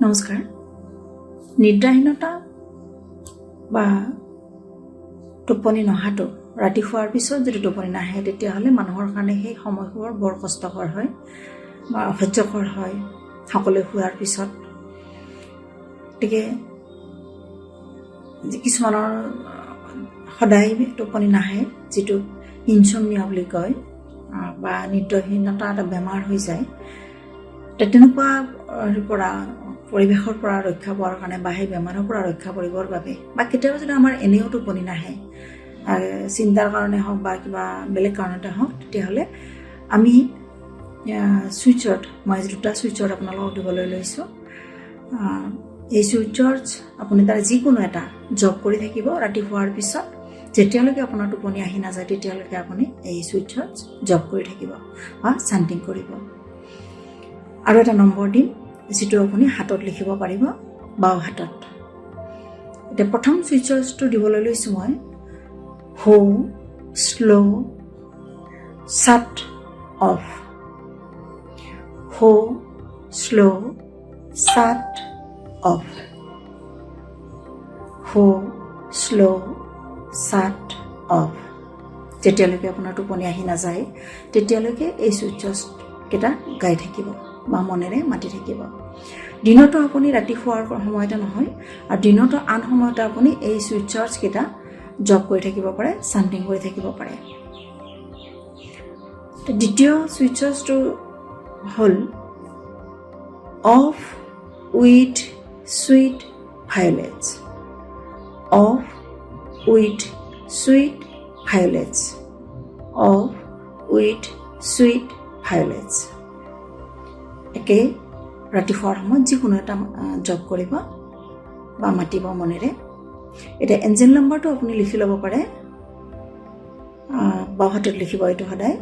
নমস্কাৰ। নিদ্ৰাহীনতা বা টোপনি নহাটো, ৰাতি শোৱাৰ পিছত যদি টোপনি নাহে, তেতিয়াহ'লে মানুহৰ কাৰণে সেই সময়বোৰ বৰ কষ্টকৰ হয় বা অসহ্যকৰ হয় সকলোৱে শোৱাৰ পিছত। গতিকে কিছুমানৰ সদায় টোপনি নাহে, যিটো ইনচমনিয়া বুলি কয় বা নিদ্ৰাহীনতা এটা বেমাৰ হৈ যায়। তেনেকুৱা পৰা পৰিৱেশৰ পৰা ৰক্ষা পোৱাৰ কাৰণে বা সেই বেমাৰৰ পৰা ৰক্ষা পৰিবৰ বাবে বা কেতিয়াবা যদি আমাৰ এনেও টোপনি নাহে, চিন্তাৰ কাৰণে হওক বা কিবা বেলেগ কাৰণতে হওক, তেতিয়াহ'লে আমি চুইচত, মই দুটা চুইচত আপোনালোকক দিবলৈ লৈছোঁ। এই চুইচৰ আপুনি তাৰ যিকোনো এটা জপ কৰি থাকিব ৰাতি শোৱাৰ পিছত। যেতিয়ালৈকে আপোনাৰ টোপনি আহি নাযায়, তেতিয়ালৈকে আপুনি এই চুইচত জপ কৰি থাকিব বা চান্টিং কৰিব। আৰু এটা নম্বৰ দিম, যিটো আপুনি হাতত লিখিব পাৰিব, বাওঁ হাতত। এতিয়া প্ৰথম চুইচটো দিবলৈ লৈছোঁ মই: ho slow shut off, ho slow shut off, ho slow shut off। যেতিয়ালৈকে আপোনাৰ টোপনি আহি নাযায়, তেতিয়ালৈকে এই চুইচকেইটা গাই থাকিব বা মনেৰে মাতি থাকিব। দিনতো আপুনি, ৰাতি শোৱাৰ সময়তে নহয় আৰু দিনতো আন সময়তে আপুনি এই চুইচকেইটা জপ কৰি থাকিব পাৰে, চান্টিং কৰি থাকিব পাৰে। দ্বিতীয় চুইচটো হ'ল off with sweet violets, off with sweet violets, off with sweet violets। একেই, ৰাতি শোৱাৰ সময়ত যিকোনো এটা জপ কৰিব বা মাতিব মনেৰে। এতিয়া এঞ্জেল নম্বৰটো আপুনি লিখি ল'ব পাৰে। বাওঁ হাতত লিখিব এইটো। সদায়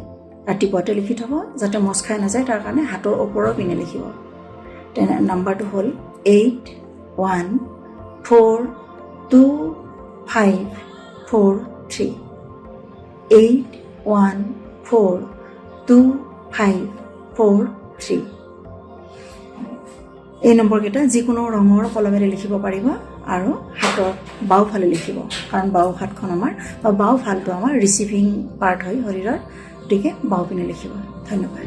ৰাতিপুৱাতে লিখি থ'ব, যাতে মচ খাই নাযায় তাৰ কাৰণে হাতৰ ওপৰৰ পিনে লিখিব। তেনে নাম্বাৰটো হ'ল 8142543, 8142543। এই নম্বৰকেইটা যিকোনো ৰঙৰ কলমেৰে লিখিব পাৰিব আৰু হাতৰ বাওঁফালে লিখিব, কাৰণ বাওঁ হাতখন আমাৰ বা বাওঁফালটো আমাৰ ৰিচিভিং পাৰ্ট হয় শৰীৰৰ। গতিকে বাওঁপিনে লিখিব। ধন্যবাদ।